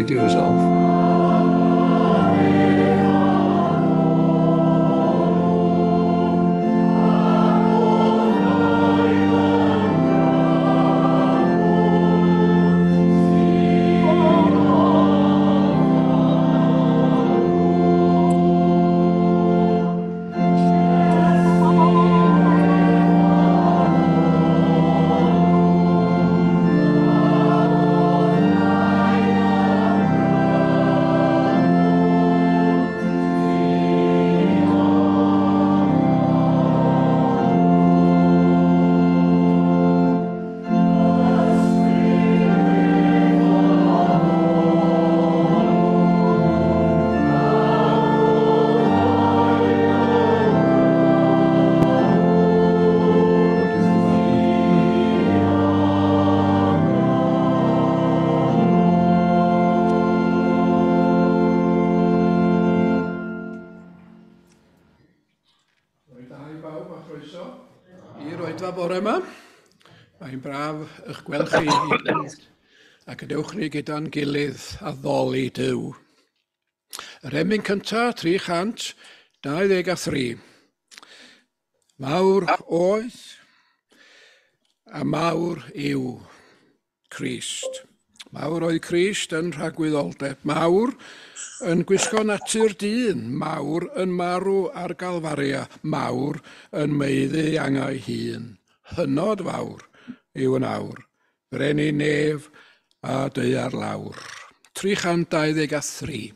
Radio's off. Bore yma. Mae'n braf eich gweld chi i gyd, ac gadewch ni gyda'n gilydd addoli Duw. Yr emyn cyntaf, 323. Mawr oedd a mawr yw Crist. Mawr oedd Crist yn rhagwyddoldeb, mawr yn gwisgo natur dyn, mawr yn marw ar Galfaria, mawr yn maeddu angau hun. Hynod fawr yw yn awr, brenin nef a daear lawr. 323.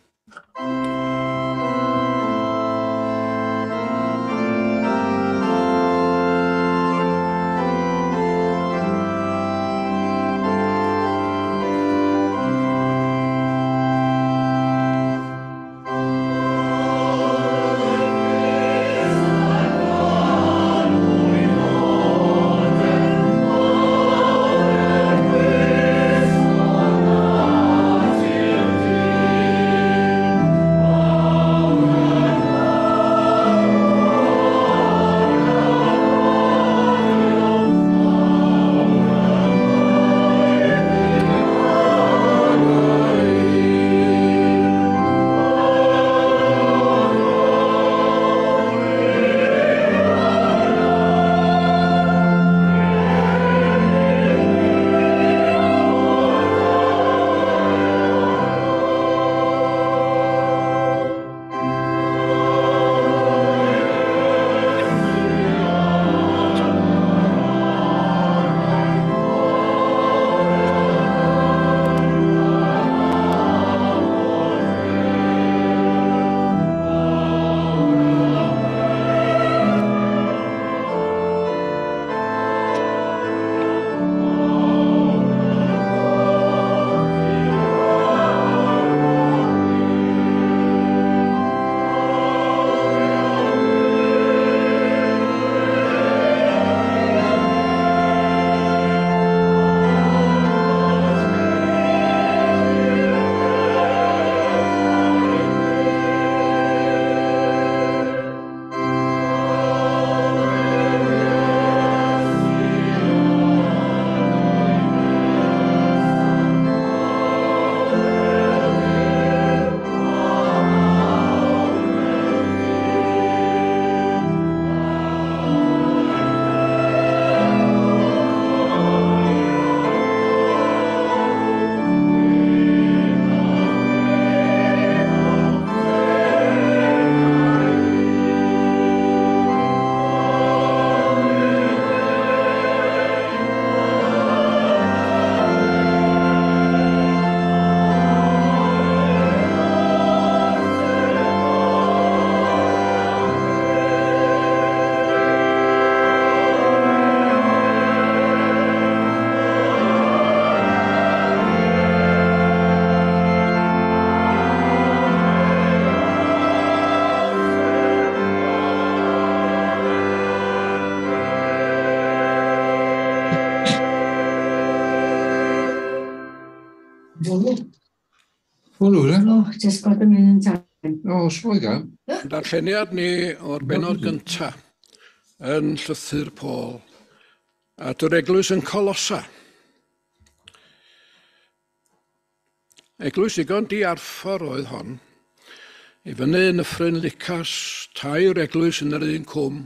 Hwnnw, Oh, just got them in in time. O, slow down. Darlleniad ni o'r bennod gyntaf yn llythyr Paul at yr eglwys yn Colossa. Eglwys ddigon diarffor oedd hon. I fyny yn Nyffryn Lucas, 3 eglwys yn yr un cwm,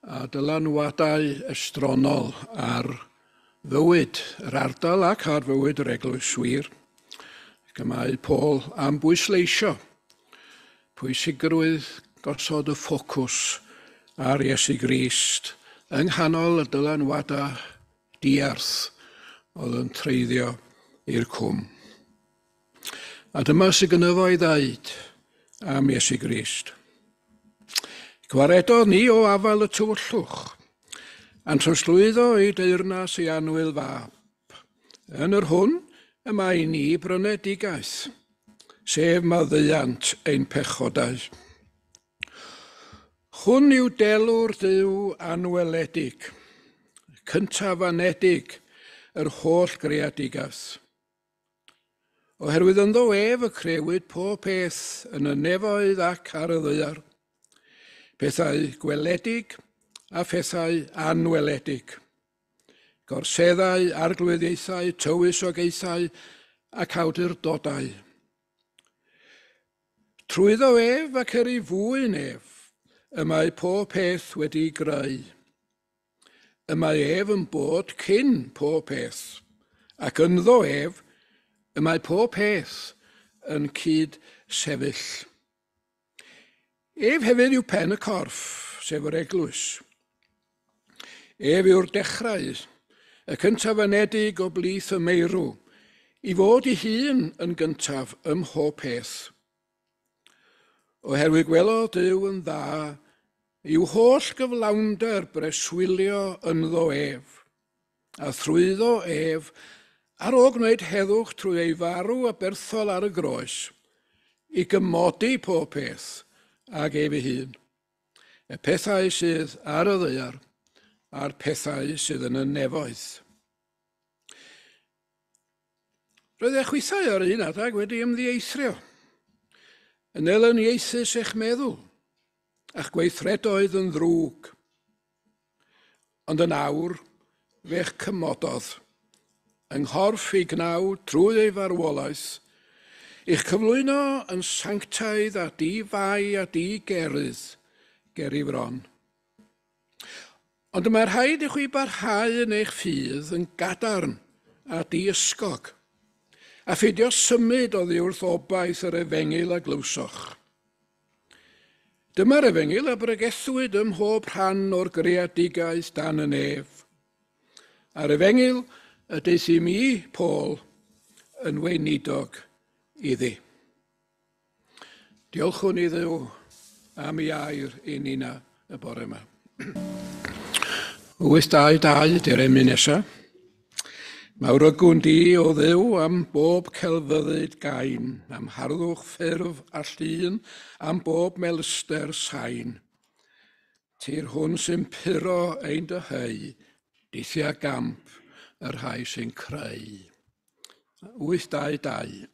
a dylanwadau estronol ar fywyd yr ardal ac ar fywyd yr eglwys wir. Ac y mae Paul am bwysleisio pwysigrwydd gosod y ffocws ar Iesu Grist yng nghanol y dylanwadau diarth oedd yn treiddio i'r cwm. A dyma sydd gynno fo i ddeud am Iesu Grist. Gwaredodd ni o afael y tywyllwch, a'n trosglwyddo i deyrnas ei annwyl fab. Yn yr hwn y mae i ni brynedigaeth, sef maddeuant ein pechodau. Hwn yw delw'r Duw anweledig, cyntaf anedig yr holl greadigaeth. Oherwydd ynddo ef y crewyd pob peth yn y nefoedd ac ar y ddaear, pethau gweledig a phethau anweledig, gorseddau, arglwyddiaethau, tywysogaethau ac awdurdodau. Trwyddo ef ac er ei fwyn ef, y mae pob peth wedi'i greu. Y mae ef yn bod cyn pob peth, ac ynddo ef y mae pob peth yn cyd sefyll. Ef hefyd yw pen y corff, sef yr eglwys. Ef yw'r dechrau, y cyntaf anedig o blith y meirw, i fod ei hun yn gyntaf ym mhob peth. Oherwydd gwelodd Duw yn dda i'w holl gyflawnder breswylio ynddo ef, a thrwyddo ef, ar ôl gwneud heddwch trwy ei farw aberthol ar y groes, i gymodi pob peth ag ef ei hun, y pethau sydd ar y ddaear a'r pethau sydd yn y nefoedd. Roedd eich chwithau ar un adeg wedi ymddieithrio, yn elyniaethus eich meddwl, a'ch gweithredoedd yn ddrwg. Ond yn awr, fe'ch cymododd, yng nghorff ei gnawd trwy ei farwolaeth, i'ch cyflwyno yn sanctaidd a di-fai a di-gerydd ger ei fron. Ond y mae rhaid i chwi barhau yn eich ffydd yn gadarn a diysgog, a pheidio symud oddi wrth obaith yr efengyl a glywsoch. Dyma'r efengyl a bregethwyd ym mhob rhan o'r greadigaeth dan y nef. A'r efengyl y daeth i mi, Paul, yn weinidog iddi. Diolchwn i Dduw am ei air i nina y bore yma. 8-2-2 ydy'r emyn nesaf. Mawrygwn di, o Dduw, am bob celfyddyd gain, am harddwch ffurf a llun, am bob melysder sain. Ti'r hwn sy'n puro ein dyheu, dithia gamp y rhai sy'n creu. 8-2-2.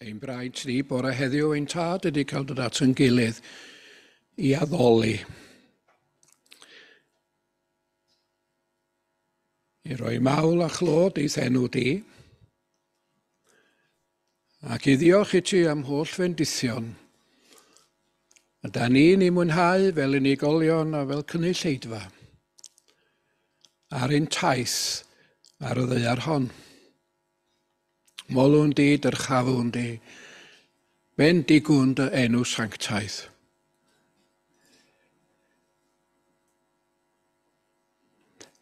Ein braint ni bore heddiw ein tad ydy cael dod at yn gilydd i addoli. I roi mawl a chlod i'th enw di, ac i ddiolch i ti am holl fendithion. A da ni'n ei mwynhau fel unigolion a fel cynulleidfa ar ein taith ar y ddaear hon. Molwn di, dyrchafwn di, bendigwn dy enw sanctaidd.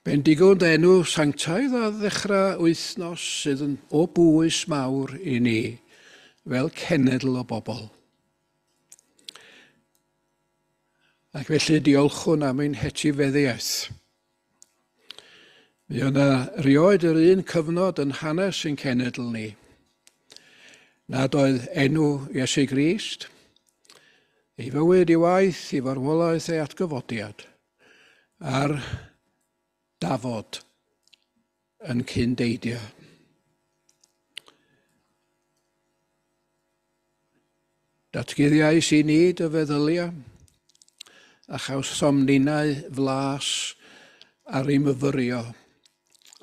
Bendigwn dy enw sanctaidd a ddechrau wythnos sydd yn o bwys mawr i ni fel cenedl o bobl. Ac felly diolchwn am ein hetifeddiaeth. Mi oedd yna rioed yr un cyfnod yn hanes ein cenedl ni nad oedd enw Iesu Grist, ei fywyd, ei waith, ei farwolaeth, ei atgyfodiad, a'r dafod yn cyndeidio. Datguddiais i ni dy feddyliau, a chawsom ninnau flas ar ei myfyrio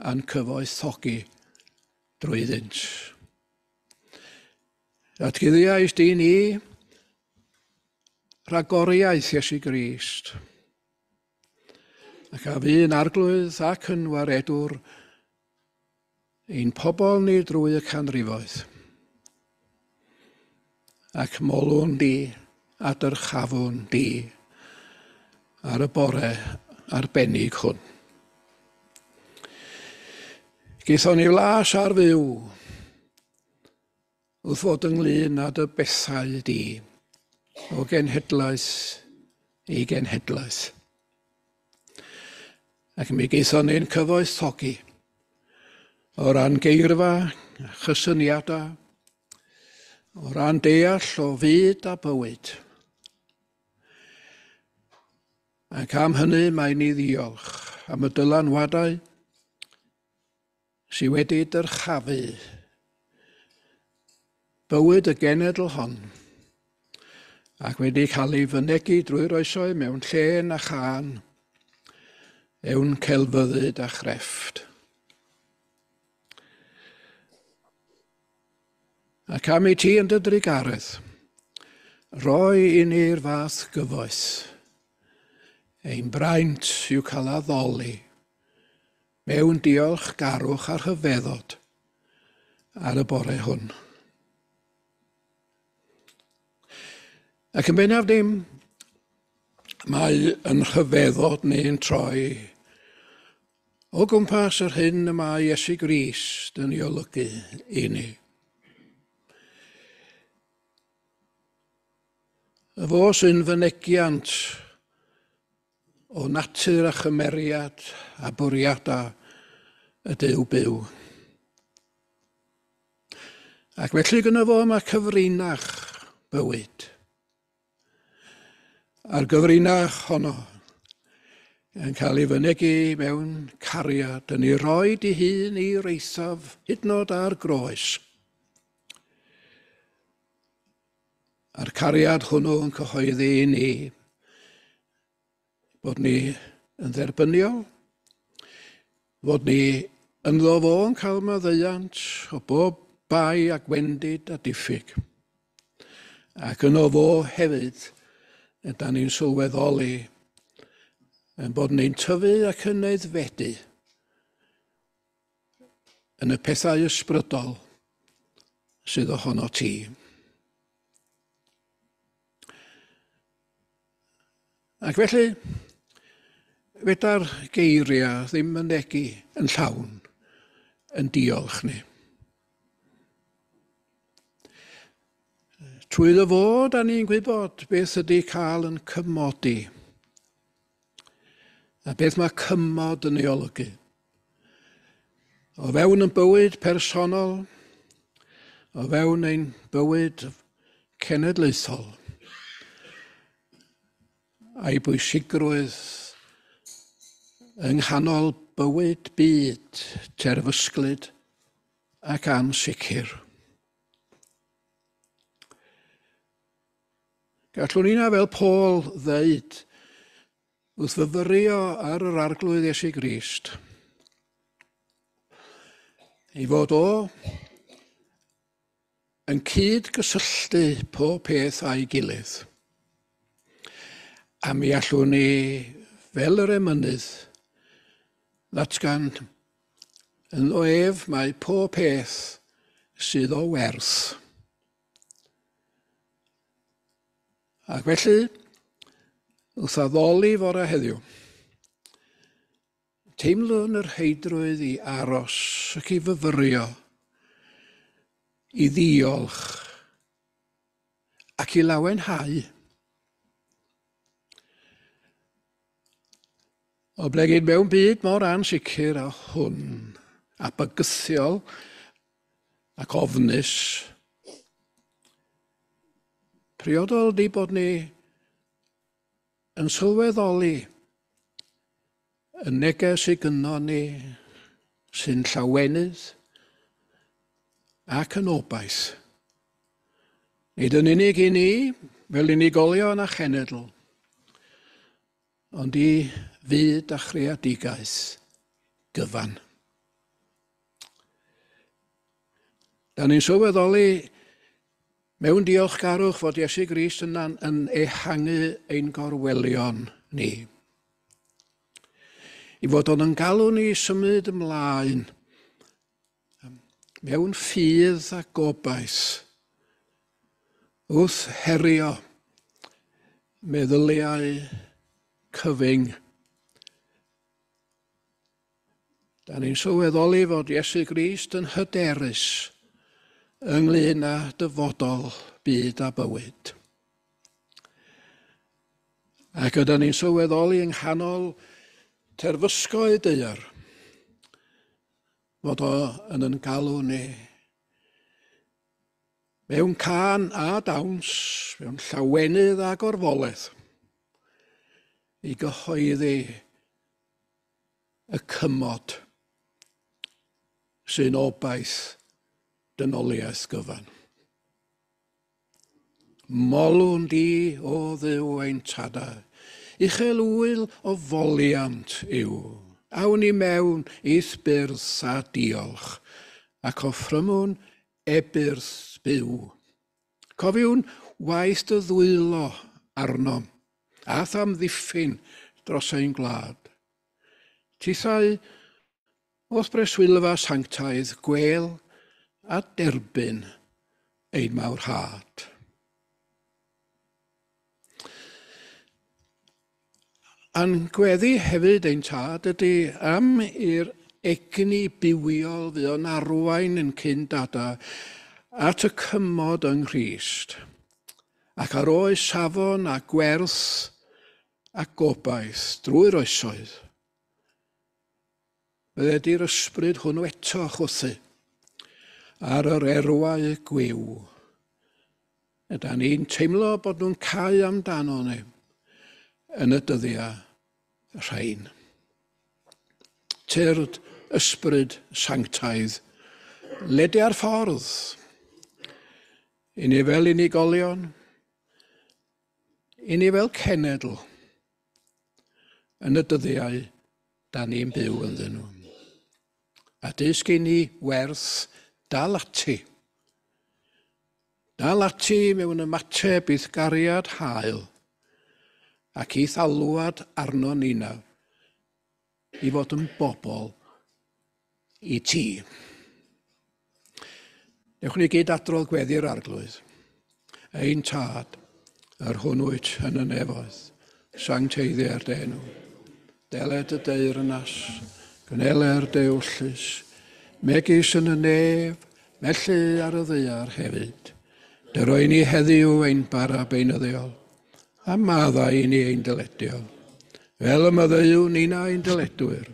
a'n cyfoethogi drwyddynt. Datguddiais di ni ragoriaeth Iesu Grist, ac a fu'n arglwydd ac yn waredwr ein pobl ni drwy y canrifoedd. Ac molwn di a dyrchafwn di ar y bore arbennig hwn. Gaethon ni flas ar fyw wrth fod ynglyn â dy bethau di o genhedlaeth i genhedlaeth. Ac mi gaethon ni'n cyfoethogi o ran geirfa, chysyniadau, o ran deall o fyd a bywyd. Ac am hynny mae ni ddiolch am y dylanwadau sydd wedi dyrchafu bywyd y genedl hon ac wedi cael ei fynegi drwy'r oesoedd mewn llên a chân, mewn celfyddyd a chrefft. Ac am i ti yn dy drugaredd, roi i ni'r fath gyfoeth. Ein braint yw cael addoli mewn diolchgarwch a rhyfeddod ar y bore hwn. Ac yn bennaf dim, mae yn rhyfeddod neu'n troi o gwmpas yr hyn y mae Iesu Grist yn ei olygu i ni. Y fo sy'n fynegiant o natur a chymeriad a bwriadau y Duw byw. Ac felly gyda fo mae cyfrinach bywyd. A'r gyfrinach honno yn cael ei fynegi mewn cariad yn ei roi di hun i'r eithaf hyd yn oed ar groes. A'r cariad hwnnw yn cyhoeddi i ni bod ni yn dderbyniol, fod ni ynddo fo yn cael maddeuant o bob bai a gwendid a diffyg. Ac yno fo hefyd, yda ni'n sylweddoli yn bod ni'n tyfu ac yn aeddfedu yn y pethau ysbrydol sydd ohono ti. Ac felly, feda'r geiriau ddim mynegi yn llawn yn diolch ni. Trwy ddo fo, da ni'n gwybod beth ydy cael yn cymodi. A beth mae cymod yn ei olygu. O fewn yn bywyd personol, o fewn ein bywyd cenedlaethol, a'i bwysigrwydd yng nghanol bywyd byd terfysglyd ac ansicr. Gallwn ni'na fel Paul ddeud wrth fyfyrio ar yr Arglwydd Iesu Grist, ei fod o yn cyd-gysylltu pob peth â'i gilydd. A mi allwn ni, fel yr emynydd, ddatgan ynddo ef mae pob peth sydd o werth. Ac felly, wrth addoli fore heddiw, teimlwn yr heidrwydd i aros ac i fyfyrio, i ddiolch ac i lawenhau. Oblegid mewn byd mor ansicr â hwn, a bygythiol ac ofnus, priodol di bod ni yn sylweddoli y neges sydd gynnon ni sy'n llawenydd ac yn obaith. Nid yn unig i ni, fel unigolion a chenedl, ond i fyd a chreadigaeth gyfan. Da ni'n sylweddoli mewn diolchgarwch fod Iesu Grist yn, yn ehangu ein gorwelion ni. I fod o'n yn galw ni symud ymlaen mewn ffydd a gobaith wrth herio meddyliau cyfyng. Da ni'n sylweddoli fod Iesu Grist yn hyderus ynglyn â dyfodol byd a bywyd. Ac ydy ni'n sylweddoli yng nghanol terfysgoedd daear fod o yn yn galw ni mewn cân a dawns, mewn llawenydd a gorfoledd, i gyhoeddi y cymod sy'n obaith dynoliaeth gyfan. Molwn di, o Dduw ein tadau, uchel ŵyl o foliant yw. Awn i mewn i'th byrth a diolch, ac offrymwn ebyrth byw. Cofiwn waith dy ddwylo arnom, a'th amddiffyn dros ein gwlad. Tithau o'th breswylfa sanctaidd gwêl a derbyn ein mawrhad. A'n gweddi hefyd ein tad ydy am i'r egni bywiol fuo'n arwain yn cyn dada at y cymod yng Nghrist, ac ar oes safon a gwerth a gobaith drwy'r oesoedd. Bydded i'r ysbryd hwnnw eto chwythu ar yr erwau gwiw. Yda ni'n teimlo bod nhw'n cau amdano ni yn y dyddiau rhain. Tyrd ysbryd sanctaidd, ledia'r ffordd i ni fel unigolion, i ni fel cenedl yn y dyddiau da ni'n byw ynddyn nhw. A dysg i ni werth dal ati. Dal ati mewn ymateb i'th gariad hael ac i'th alwad arno nina i fod yn bobl i ti. Newch ni gyd adrodd gweddi'r Arglwydd. Ein Tad, yr hwn wyt yn y nefoedd, sancteiddier dy enw. Deled y deyrnas, gwneler dy ewyllys, megis yn y nef, felly ar y ddaear hefyd. Dy roi ni heddiw ein bara beunyddiol, a maddau i ni ein dyledion, fel y maddeuwn ninnau ein dyledwyr.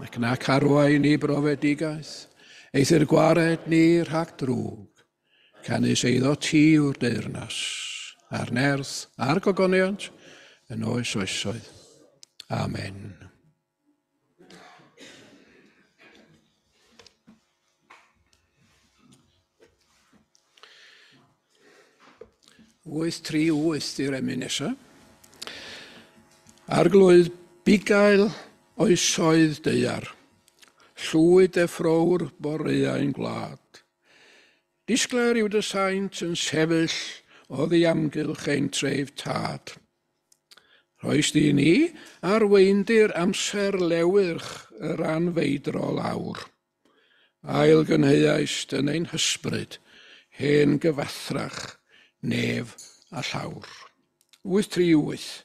Ac nac arwain ni brofedigaeth, eithr gwared ni rhag drwg, canys eiddo ti yw'r deyrnas, a'r nerth, a'r gogoniant, yn oes oesoedd. Amen. 838 di'r emyn nesaf. Arglwydd bugail oesoedd daear, llwyd effrowr boreuau'n gwlad. Disglair yw dy saint yn sefyll oddi amgylch ein tref tad. Rhoes di ni arweindir amser lewyrch yr anfeidrol awr. Ail gynheuaist yn ein hysbryd, hen gyfathrach, nef a llawr. 838.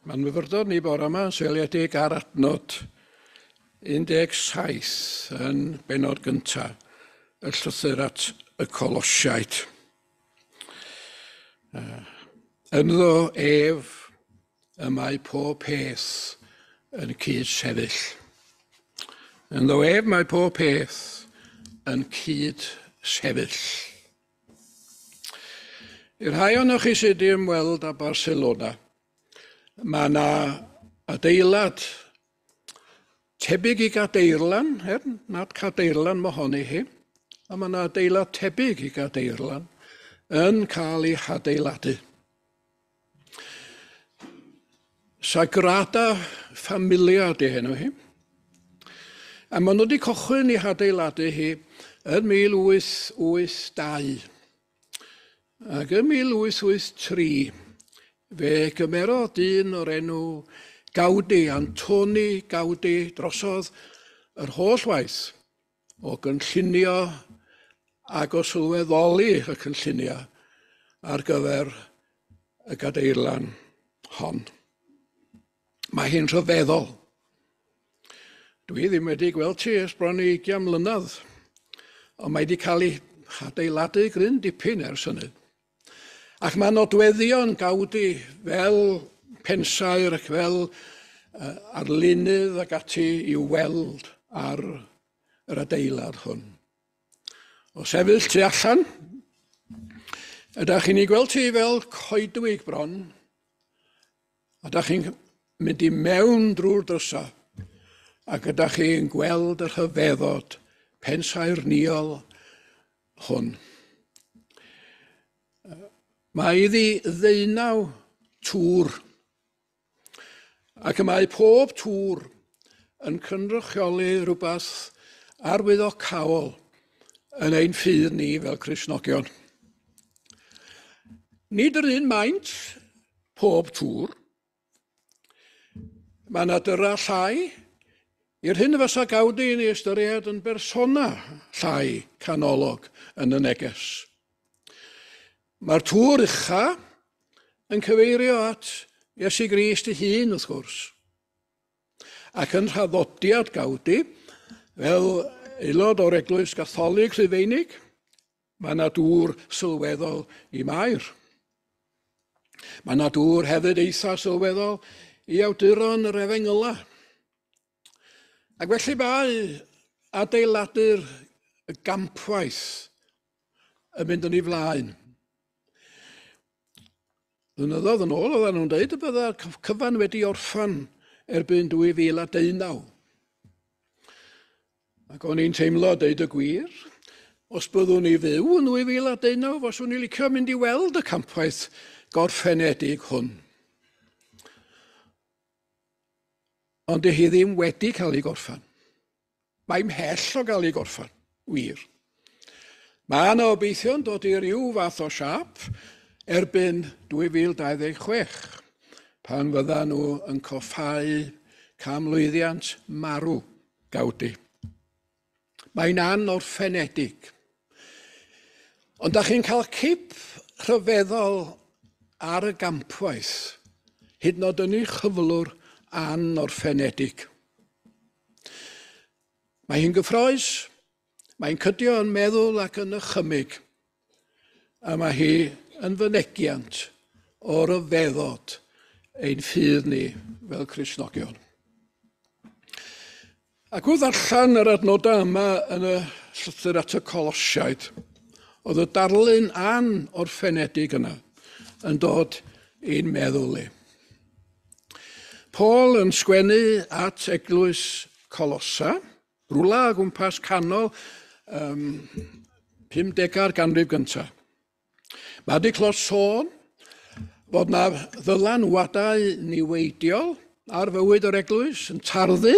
Mae'n myfyrdod ni bore yma yn seiliedig ar adnod 17 yn benod gyntaf y llythyr at y Colosiaid. Ynddo ef y mae pob peth yn cyd-sefyll. Ynddo ef mae pob peth yn cyd-sefyll. I'r rhai ohonoch chi sydd wedi ymweld â Barcelona, mae yna adeilad tebyg i Gadeirlan, er nad Cadeirlan mohoni hi, ond mae yna adeilad tebyg i Gadeirlan yn cael ei hadeiladu. Sagrada Familia di henw hi. A maen nhw wedi cychwyn i hadeiladu hi yn 1882. Ac yn 1883, fe gymerodd dyn o'r enw Gaudi, Antoni Gaudi, drosodd yr holl waith o gynllunio ac o sylweddoli y cynlluniau ar gyfer y gadeirlan hon. Mae hi'n rhyfeddol. Dwi ddim wedi gweld ti ers bron i 20 mlynedd, ond mae wedi cael ei hadeiladu gryn dipyn ers hynny. Ac mae nodweddion Gaudi fel pensaer ac fel arlunydd ac ati i'w weld ar yr adeilad hwn. O sefyll tu allan, ydych chi'n ei gweld ti fel coedwig bron, a ydych chi'n mynd i mewn drwy'r drysau, ac ydych chi'n gweld y rhyfeddod pensaernïol hwn. Mae iddi 19 tŵr, ac y mae pob tŵr yn cynrychioli rhywbeth arwyddocaol yn ein ffydd ni fel Cristnogion. Nid yr un maint pob tŵr. Mae yna dyrau llai I'r hyn fysa Gaudi yn ei ystyried yn bersona llai canolog yn y neges. Mae'r tŵr ucha yn cyfeirio at Iesu Grist ei hun, wrth gwrs. Ac yn rhaddodiad Gaudi, fel aelod o'r Eglwys Gatholig Rhufeinig, mae yna dŵr sylweddol i Mair. Mae yna dŵr hefyd eitha sylweddol i awduron yr Efengyla. Ac felly mae adeiladu'r gampwaith yn mynd yn ei flaen. Flynyddoedd yn ôl, oedden nhw'n dweud y bydda'r cyfan wedi orffan erbyn 2019. Ac o'n i'n teimlo, deud y gwir, os byddwn i fyw yn 2019, faswn i'n licio mynd i weld y campwaith gorffenedig hwn. Ond dy hi ddim wedi cael ei gorffan. Mae mhell o gael ei gorffan, wir. Mae yna obeithio'n dod i ryw fath o siâp erbyn 2026, pan fyddan nhw yn coffáu canmlwyddiant marw Gaudi. Mae'n anorffenedig. Ond da chi'n cael cip rhyfeddol ar y gampwaith, hyd yn oed yn ei chyflwr anorffenedig. Mae hi'n gyffroes, mae'n cydio yn meddwl ac yn ychymyg, a mae hi yn fynegiant o ryfeddod ein ffydd ni fel Cristnogion. Ac wrth ddarllen yr adnodau yma yn y llythyr at y Colosiaid, oedd y darlun anorffenedig yna yn dod i'n meddwl i. Paul yn sgwennu at eglwys Colossa, rwla o gwmpas canol 50au'r ganrif gyntaf. Mae wedi clywed sôn fod na ddylanwadau niweidiol ar fywyd yr eglwys yn tarddu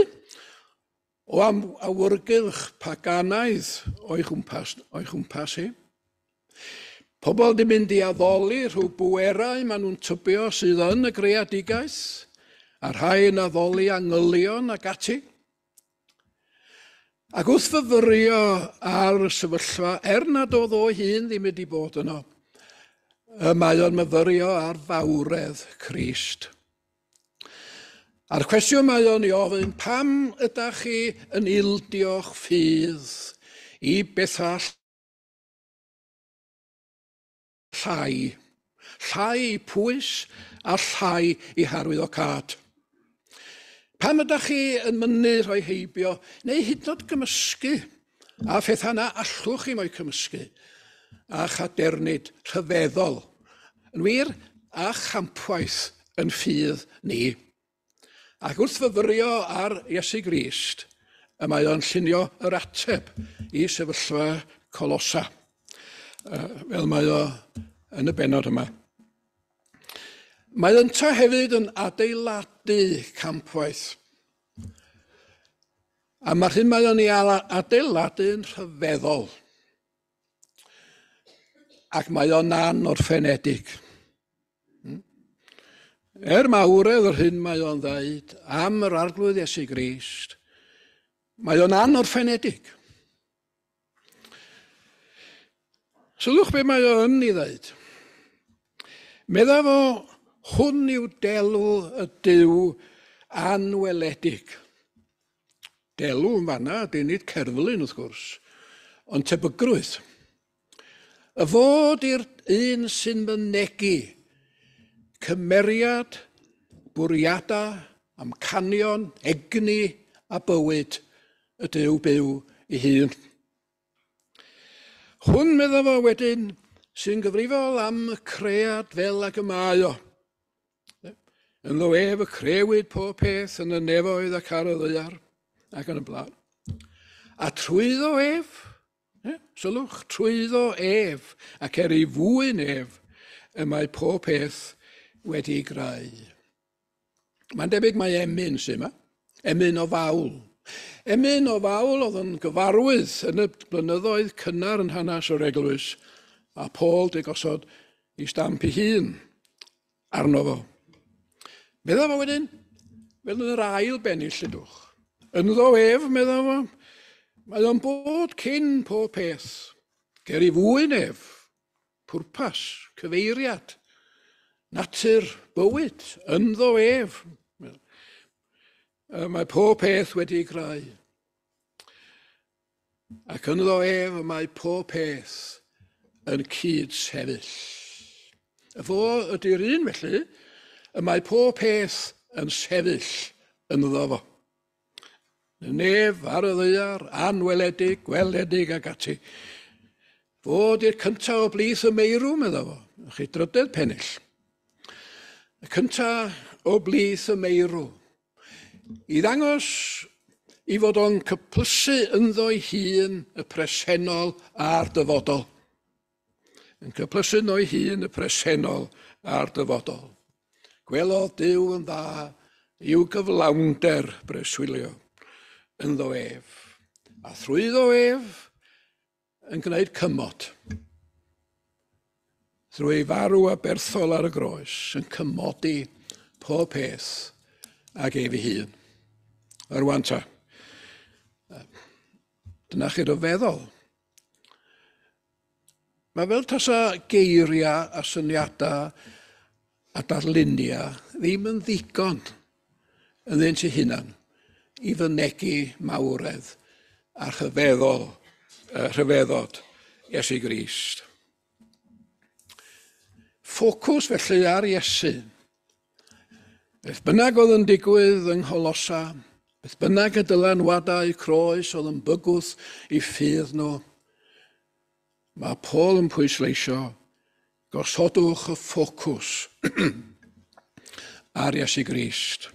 o am awyrgylch paganaidd o'i chwmpas, o'i chwmpas hi. Pobl di mynd i addoli rhyw bwerau maen nhw'n tybio sydd yn y greadigaeth, a rhai yn addoli angylion ac ati. Ac wrth fyfyrio ar y sefyllfa, er nad oedd o hun ddim wedi bod yno, y mae o'n myfyrio ar fawredd Crist. A'r cwestiwn mae o'n ei ofyn, pam ydych chi yn ildio'ch ffydd i bethau llai, llai i pwys a llai i harwyddocâd? Pam ydych chi yn mynnu rhoi heibio neu hyd yn oed gymysgu a phethau na allwch chi mo'u cymysgu a chadernid rhyfeddol, yn wir, a champwaith yn ffydd ni? Ac wrth fyfyrio ar Iesu Grist, y mae o'n llunio yr ateb i sefyllfa Colossa, fel mae o yn y bennod yma. Mae ynta hefyd yn adeiladu campwaith. A mae'r hyn mae o'n ei adeiladu'n rhyfeddol. Ac mae o'n anorffenedig. Er mawredd yr hyn mae o'n ddeud am yr Arglwydd Iesu Grist, mae o'n anorffenedig. Sylwch be mae o yn ei ddeud. Medda fo, hwn yw delw y Duw anweledig. Delw yn fanna, ydy nid cerflun wrth gwrs, ond tebygrwydd. Y fod i'r un sy'n mynegi cymeriad, bwriadau, amcanion, egni a bywyd y Duw byw ei hun. Hwn, medda fo wedyn, sy'n gyfrifol am y cread fel ag y mae o. Ynddo ef y crewyd pob peth yn y nefoedd ac ar y ddaear ac yn y blaen. A trwyddo ef, sylwch, trwyddo ef ac er ei fwyn ef, y mae pob peth wedi greu. Mae'n debyg mai emyn sy'n yma, emyn o fawl. Emyn o fawl oedd yn gyfarwydd yn y blynyddoedd cynnar yn hanes yr eglwys, a Paul di gosod i stamp ei hun arno fo. Medda fo wedyn, fel yn yr ail bennill ydwch. Ynddo ef, meddai fo, mae o'n bod cyn pob peth. Ger i fwyn ef, pwrpas, cyfeiriad, natur, bywyd, ynddo ef. Mae pob peth wedi ei greu. Ac ynddo ef y mae pob peth yn cyd-sefyll. Y fo ydy'r un felly, y mae pob peth yn sefyll ynddo fo. Y nef ar y ddaear, anweledig, gweledig ac ati. Fo ydy'r cyntaf o blith y meirw, medda fo. Chi drydedd pennill. Y cyntaf o blith y meirw. I ddangos i fod o'n cyplysu ynddo'i hun y presennol a'r dyfodol. Yn cyplysu ynddo'i hun y presennol a'r dyfodol. Gwelodd Duw yn dda i'w gyflawnder breswylio ynddo ef, a thrwyddo ef yn gwneud cymod. Drwy farw a berthol ar y groes, yn cymodi pob peth ag ef ei hun. A rwan ta, dyna chi ryfeddol. Mae fel tasa geiriau a syniadau a darluniau ddim yn ddigon ynddynt eu hunan i fynegi mawredd a rhyfeddol, rhyfeddod Iesu Grist. Ffocws felly ar Iesu. Beth bynnag oedd yn digwydd yng Ngholosa, beth bynnag y dylanwadau croes oedd yn bygwth i ffydd nhw, mae Paul yn pwysleisio gosodwch y ffocws ar Iesu Grist.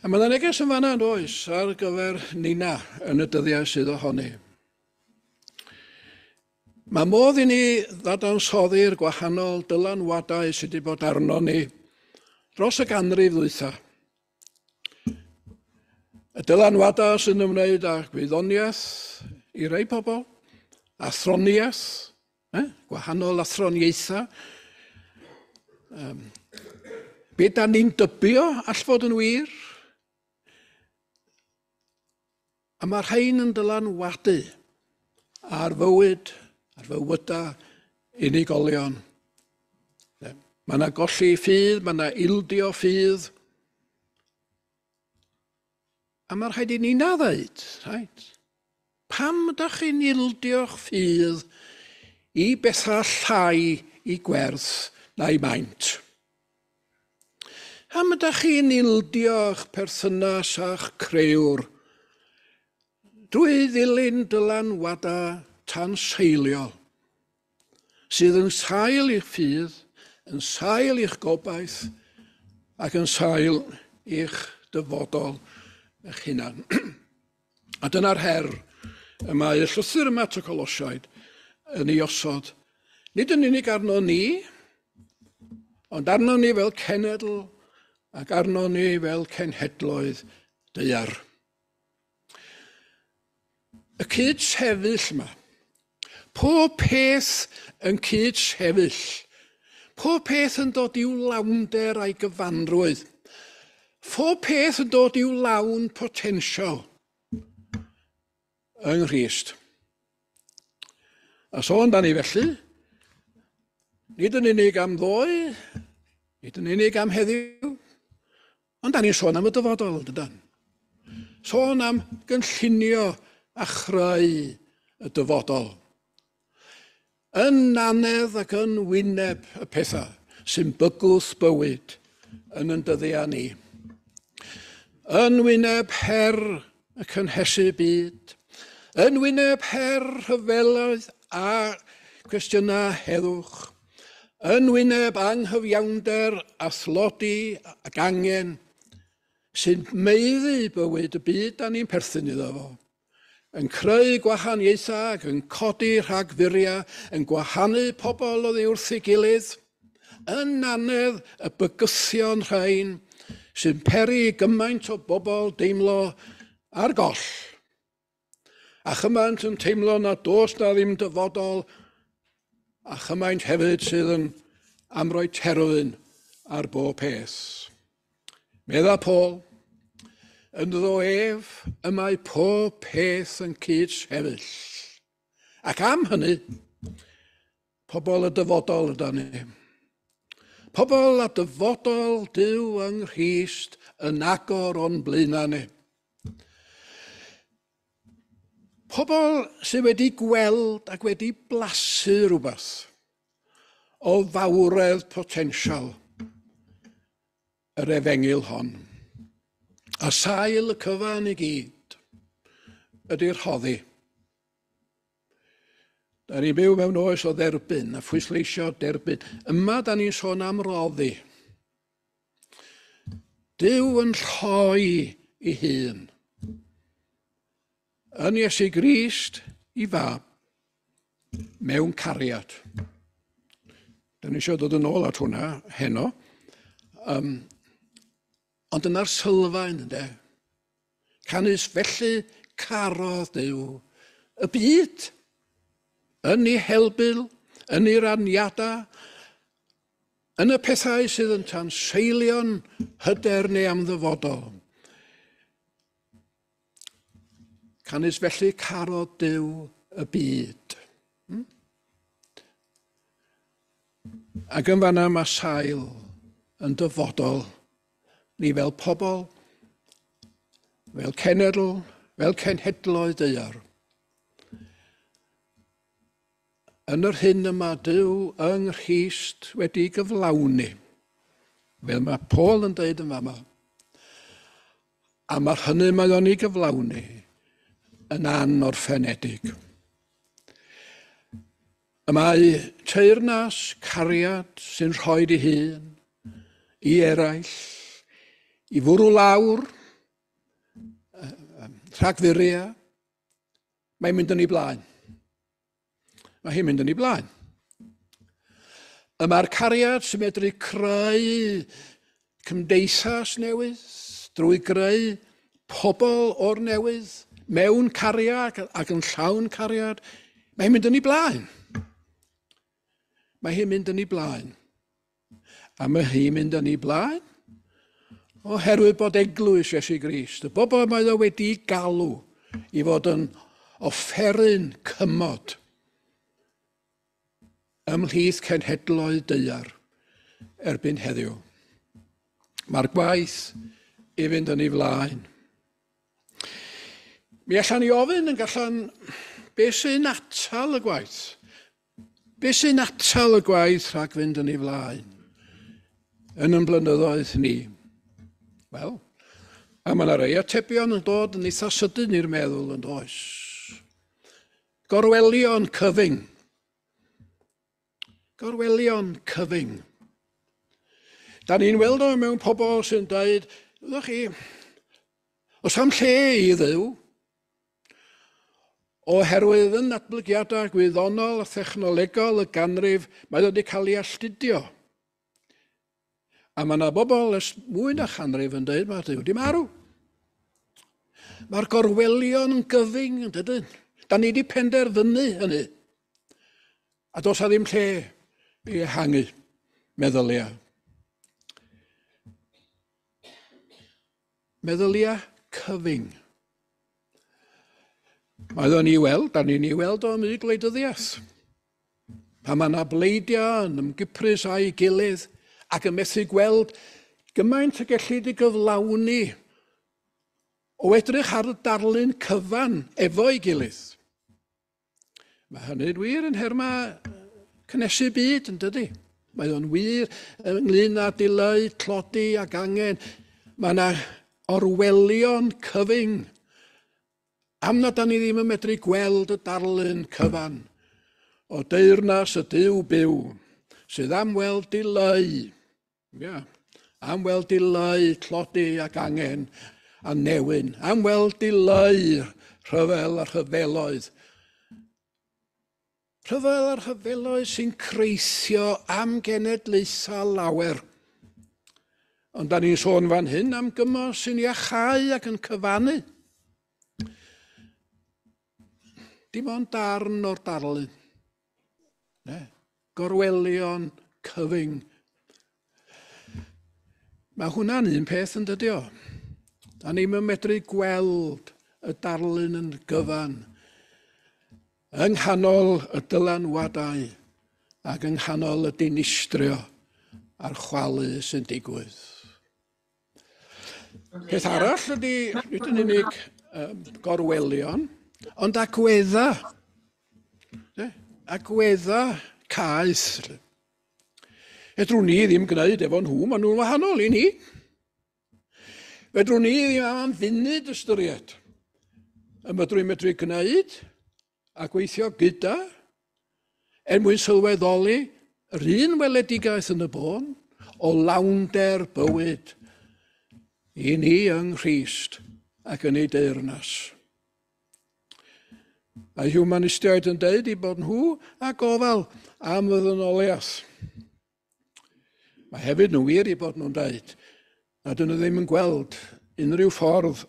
A mae yna neges yn fanna yn oes ar gyfer nina yn y dyddiau sydd ohoni. Mae modd i ni ddadansoddi'r gwahanol dylanwadau sydd wedi bod arno ni dros y ganrif ddwytha. Y dylanwadau sy'n ymwneud â gwyddoniaeth i rai pobl, athroniaeth, gwahanol athroniaethau. Be da ni'n dybio all fod yn wir? A mae'r rhain yn dylanwadu ar fywyd, ar fywydau unigolion. Mae yna golli ffydd, mae yna ildio ffydd. A mae rhaid i ni na ddeud, rhaid. Pam ydych chi'n ildio'ch ffydd i bethau llai i gwerth na'i maint? Pam ydych chi'n ildio'ch perthynas â'ch crëwr drwy ddilyn dylanwadau tanseiliol sydd yn sail i'ch ffydd, yn sail i'ch gobaith ac yn sail i'ch dyfodol eich hunan? A dyna'r her y mae y llythyr yma at y Colosiaid yn ei osod, nid yn unig arno ni, ond arno ni fel cenedl ac arno ni fel cenhedloedd daear. Y cyd-sefyll yma, pob peth yn cyd-sefyll, pob peth yn dod i'w lawnder a'i gyfanrwydd, pob peth yn dod i'w lawn potensial yng Nghrist. A sôn da ni felly, nid yn unig am ddoe, nid yn unig am heddiw, ond da ni'n sôn am y dyfodol, dydan? Sôn am gynllunio a chreu y dyfodol. Yn anedd ac yn wyneb y pethau sy'n bygwth bywyd yn yn dyddiau ni. Yn wyneb her y cynhesu byd, yn wyneb her rhyfeloedd a cwestiynau heddwch, yn wyneb anghyfiawnder a thlodi ac angen sy'n meiddu bywyd y byd da ni'n perthyn iddo fo, yn creu gwahaniaethau ac yn codi rhagfuriau, yn gwahanu pobl oddi wrth ei gilydd, yn anedd y bygythion rhain sy'n peri gymaint o bobl deimlo ar goll, a chymaint yn teimlo na does na ddim dyfodol, a chymaint hefyd sydd yn am roi terfyn ar bob peth. Medda Paul, Ynddo ef y mae pob peth yn cyd-sefyll. Ac am hynny, pobl y dyfodol yda ni. Pobl a dyfodol Duw yng Nghrist yn agor o'n blaenau ni. Pobl sydd wedi gweld ac wedi blasu rhywbeth o fawredd potensial yr efengyl hon. A sail y cyfan i gyd ydy'r rhoddi. Da ni'n byw mewn oes o dderbyn a phwysleisio derbyn. Yma da ni'n sôn am roddi. Duw yn rhoi i hun. Yn Iesu Grist i fab mewn cariad. Da ni eisiau dod yn ôl at hwnna heno. Ond dyna'r sylfaen, ynde? Canys felly carodd Duw y byd yn ei helbul, yn ei raniadau, yn y pethau sydd yn tanseilio'n hyder neu am ddyfodol. Canys felly carodd Duw y byd. Ac yn fanna mae sail yn dyfodol ni fel pobl, fel cenedl, fel cenhedloedd daear. Yn yr hyn y mae Duw yng Nghrist wedi gyflawni, fel mae Paul yn dweud yn fama, a mae'r hynny mae o'n ei gyflawni yn anorffenedig. Y mae teyrnas cariad sy'n rhoi ei hun i eraill, i fwrw lawr, rhagfyria, mae'n mynd yn ei blaen. Mae hi'n mynd yn ei blaen. Y mae'r cariad sy'n medru creu cymdeithas newydd drwy greu pobl o'r newydd mewn cariad ac yn llawn cariad, mae'n mynd yn ei blaen. Mae hi'n mynd yn ei blaen. A mae hi'n mynd yn ei blaen oherwydd bod eglwys Iesu Grist, y bobl mae o wedi galw i fod yn offeryn cymod ymhlith cenhedloedd daear erbyn heddiw. Mae'r gwaith i fynd yn ei flaen. Mi allan ni ofyn yn gallan, beth sy'n atal y gwaith? Beth sy'n atal y gwaith rhag fynd yn ei flaen yn ein blynyddoedd ni? Wel, a mae yna rai atebion yn dod yn eitha sydyn i'r meddwl yn does. Gorwelion cyfyng. Gorwelion cyfyng. Da ni'n weld o mewn pobl sy'n dweud, ydych chi, os am lle i Dduw, oherwydd yn natblygiadau gwyddonol a thechnolegol y ganrif, mae wedi cael ei astudio. A mae yna bobl ers mwy na chanrif yn dweud mae Duw wedi marw. Mae'r gorwelion yn gyfyng, yn dydyn. Da ni wedi penderfynu hynny. A does a ddim lle i ehangu meddyliau. Meddyliau cyfyng. Mae o'n i weld, da ni'n ei weld o ymwneud gwleidyddiaeth. Pan mae yna bleidiau yn ymgyprys â'i gilydd ac yn methu gweld gymaint y gellid ei gyflawni o edrych ar y darlun cyfan efo'i gilydd. Mae hynny'n wir yn nhermau cynnesu byd, yn dydy? Mae o'n wir ynglyn â dileu tlodi ac angen. Mae yna orwelion cyfyng am nad da ni ddim yn medru gweld y darlun cyfan o deyrnas y Duw byw sydd am weld dileu. Ia. Am weld dileu tlodi ac angen a newyn. Am weld dileu rhyfel a rhyfeloedd. Rhyfel a rhyfeloedd sy'n creithio am genedlaethau lawer. Ond da ni'n sôn fan hyn am gymorth sy'n iachau ac yn cyfannu. Dim ond darn o'r darlun. Ne? Gorwelion cyfyng. Mae hwnna'n un peth yn dydy o. Da ni'm yn medru gweld y darlun yn gyfan. Yng nghanol y dylanwadau ac yng nghanol y dinistrio a'r chwalu sy'n digwydd. Peth arall ydy, nid yn unig gorwelion, ond agwedda. Agwedda caeth. Fedrwn ni ddim gwneud efo nhw, maen nhw'n wahanol i ni. Fedrwn ni ddim am funud ystyried y mydru medru gwneud a gweithio gyda er mwyn sylweddoli yr un weledigaeth yn y bôn o lawnder bywyd i ni yng Nghrist ac yn ei deyrnas. Mae humanistiaid yn deud eu bod nhw â gofal am y ddynoliaeth. Mae hefyd yn wir eu bod nhw'n deud nad ydyn nhw ddim yn gweld unrhyw ffordd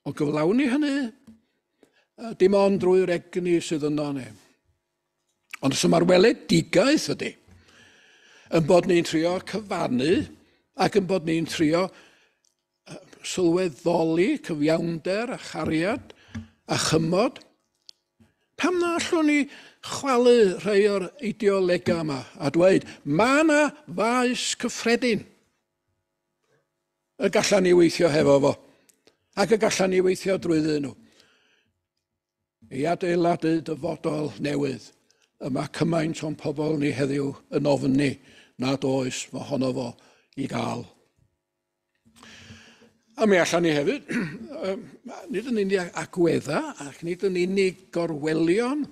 o gyflawni hynny, dim ond drwy'r egni sydd yno ni. Ond os mae'r weledigaeth ydy, yn bod ni'n trio cyfannu ac yn bod ni'n trio sylweddoli cyfiawnder a chariad a chymod, pam na allwn ni chwalu rhai o'r ideolegau yma a dweud, mae yna faes cyffredin y gallan ni weithio hefo fo ac y gallan ni weithio drwyddyn nhw i adeiladu dyfodol newydd y mae cymaint o'n pobl ni heddiw yn ofni nad oes mohono fo i gael. A mi allan ni hefyd, nid yn unig agwedda ac nid yn unig gorwelion,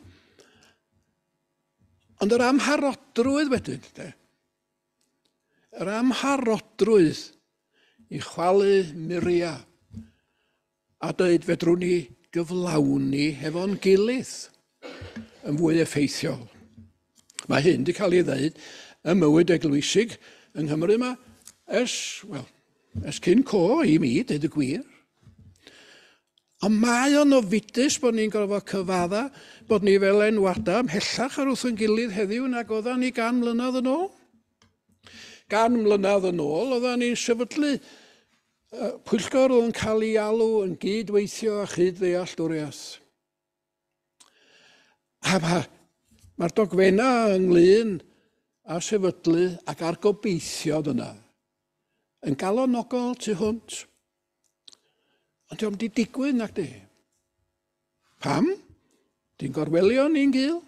ond yr amharodrwydd wedyn, de. Yr amharodrwydd i chwalu muriau a dweud fedrwn ni gyflawni hefo'n gilydd yn fwy effeithiol. Mae hyn wedi cael ei ddeud ym mywyd eglwysig yng Nghymru yma ers, wel, ers cyn co i mi, dweud y gwir. Ond mae o'n ofidus bod ni'n gorfod cyfadda bod ni fel enwadau ymhellach ar wrth yn gilydd heddiw nag oeddan ni gan mlynedd yn ôl. Gan mlynedd yn ôl, oeddan ni'n sefydlu pwyllgor oedd yn cael ei alw yn gyd-weithio a chyd-ddealltwriaeth. A mae'r ma dogfennau ynglyn â sefydlu ac ar gobeithio yna yn galonogol tu hwnt. Ond dio'm di digwydd nag di. Pam? Di'n gorwelio ni'n gil?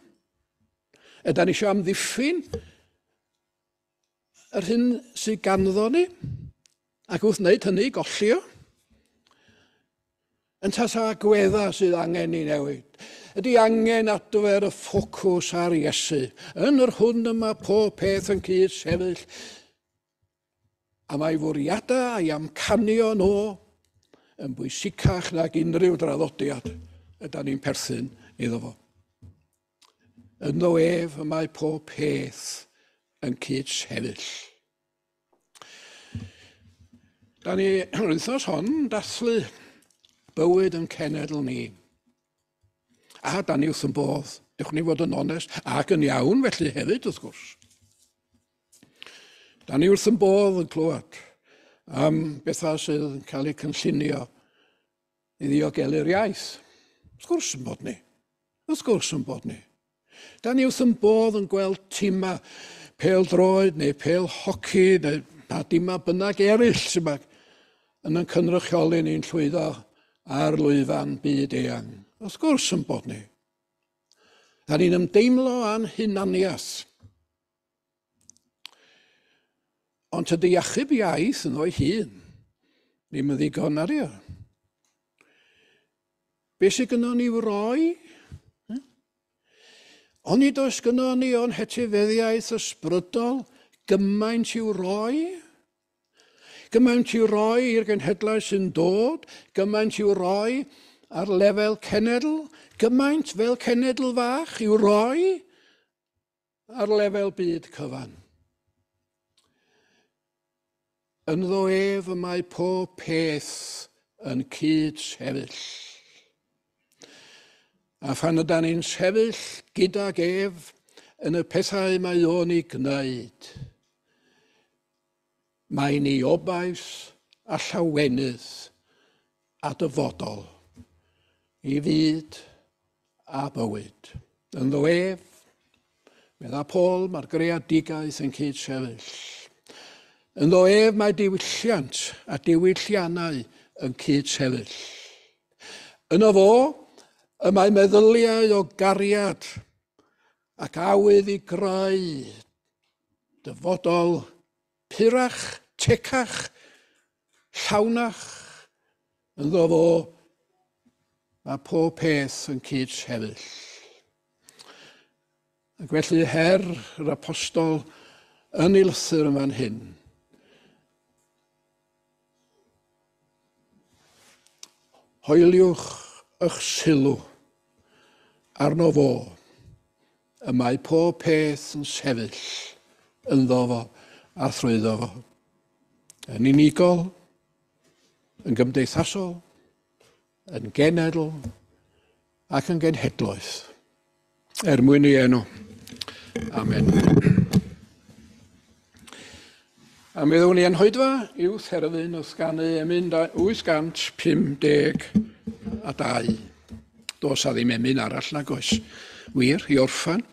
Ydan ni eisiau amddiffyn yr hyn sydd ganddo ni, ac wrth wneud hynny, golli o. Yn tasa agwedda sydd angen i newid. Ydy angen adfer y ffocws ar Iesu. Yn yr hwn yma pob peth yn cyd sefyll. A mae fwriadau a'i amcanion o yn bwysicach nag unrhyw draddodiad yda ni'n perthyn iddo fo. Ynddo ef y mae pob peth yn cyd-sefyll. Da ni yr wythnos hon yn dathlu bywyd yn cenedl ni. A da ni wrth yn bodd, dewch ni fod yn onest, ac yn iawn felly hefyd wrth gwrs. Da ni wrth yn bodd yn clywed am bethau sydd yn cael eu cynllunio i ddiogelu'r iaith. Wrth gwrs yn bod ni. Wrth gwrs yn bod ni. Da ni wrth yn bodd yn gweld timau pêl droed neu pêl hoci neu pa dimau bynnag eraill sy'n bag yn yn cynrychioli ni'n llwyddo ar lwyfan byd eang. Wrth gwrs yn bod ni. Da ni'n ymdeimlo â'n hunaniaeth. Ond tydi achub iaith yn o'i hun ddim yn ddigon ar io. Be sydd gynnon ni i'w roi? Onid oes gynnon ni o'n hetifeddiaeth ysbrydol gymaint i'w roi? Gymaint i'w roi i'r genhedlaeth sy'n dod, gymaint i'w roi ar lefel cenedl, gymaint fel cenedl fach i'w roi ar lefel byd cyfan. Ynddo ef y mae pob peth yn cyd-sefyll. A phan ydan ni'n sefyll gydag ef yn y pethau mae o'n ei gwneud, mae'n ei obaith a llawenydd a dyfodol, i fyd a bywyd. Ynddo ef, medda Paul, mae'r greadigaeth yn cyd-sefyll. Ynddo ef mae diwylliant a diwylliannau yn cyd-sefyll. Yno fo, y mae meddyliau o gariad ac awydd i greu dyfodol purach, tecach, llawnach. Ynddo fo, mae pob peth yn cyd-sefyll. Ac felly her yr apostol yn ei lythyr yn fan hyn. Hoeliwch eich sylw arno fo, y mae pob peth yn sefyll ynddo fo a thrwyddo fo. Yn unigol, yn gymdeithasol, yn genedl ac yn genhedloedd. Er mwyn ei enw. Amen. A mi ddown ni yn hoedfa i'w therfyn wrth ganu emyn 852. Does a ddim emyn arall nag oes. Wir, i orffan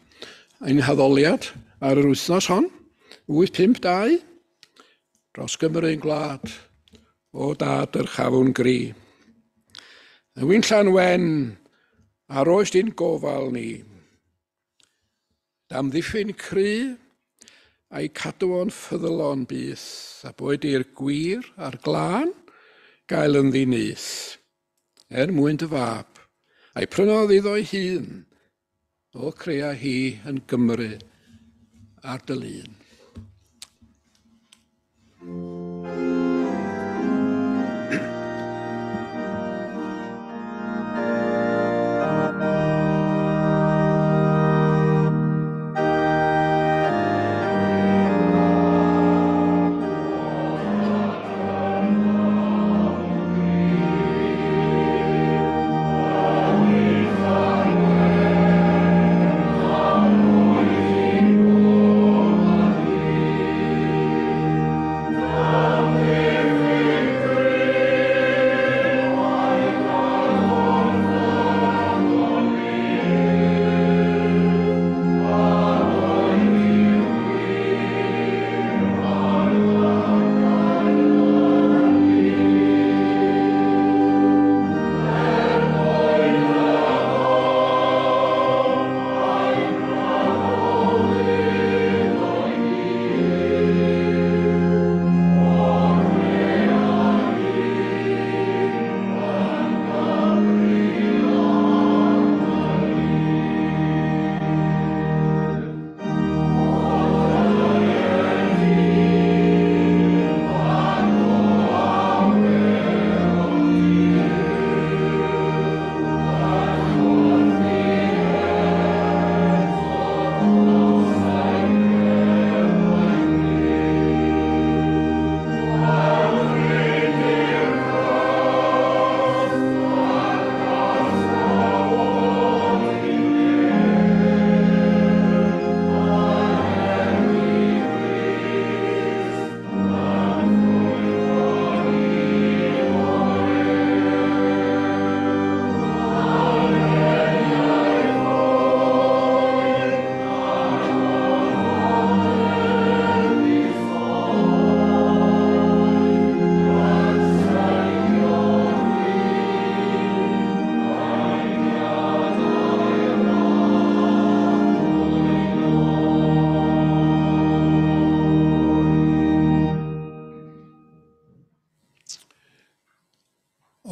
ein haddoliad ar yr wythnos hon, 852, dros Gymru'n gwlad, o dad yr chafwn gri. Y winllan wen ar oes di'n gofal ni. Damddiffyn cry a'i cadw o'n ffyddlon byth, a boed i'r gwir a'r glân gael ynddi nyth, er mwyn dy fab, a'i prynodd iddo'i hun, o crea hi yn Gymru ar dy lun.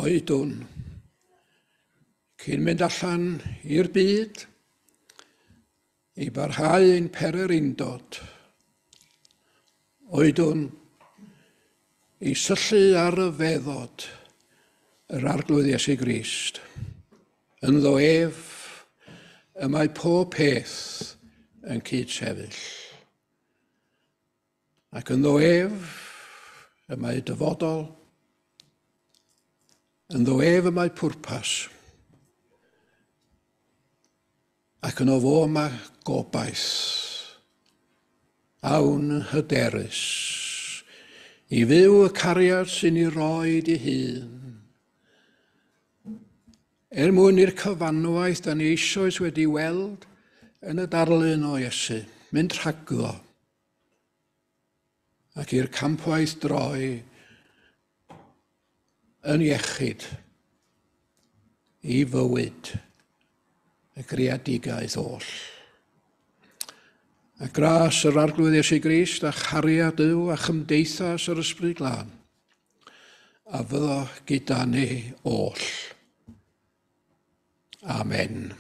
Oedwn, cyn mynd allan i'r byd, i barhau ein pererindod, oedwn i syllu ar y feddod yr Arglwydd Iesu Grist. Ynddo ef y mae pob peth yn cyd-sefyll. Ac ynddo ef y mae dyfodol, ynddo ef y mae pwrpas, ac yno fo mae gobaith, awn hyderus, i fyw y cariad sy'n ei roed i hun. Er mwyn i'r cyfanwaith da ni eisoes wedi weld yn y darlun o Iesu, mynd rhagddo, ac i'r campwaith droi yn iechyd i fywyd y greadigaeth oll. A gras yr Arglwydd Iesu Grist a chariad Duw a chymdeithas yr Ysbryd Glân a fyddo gyda ni oll. Amen.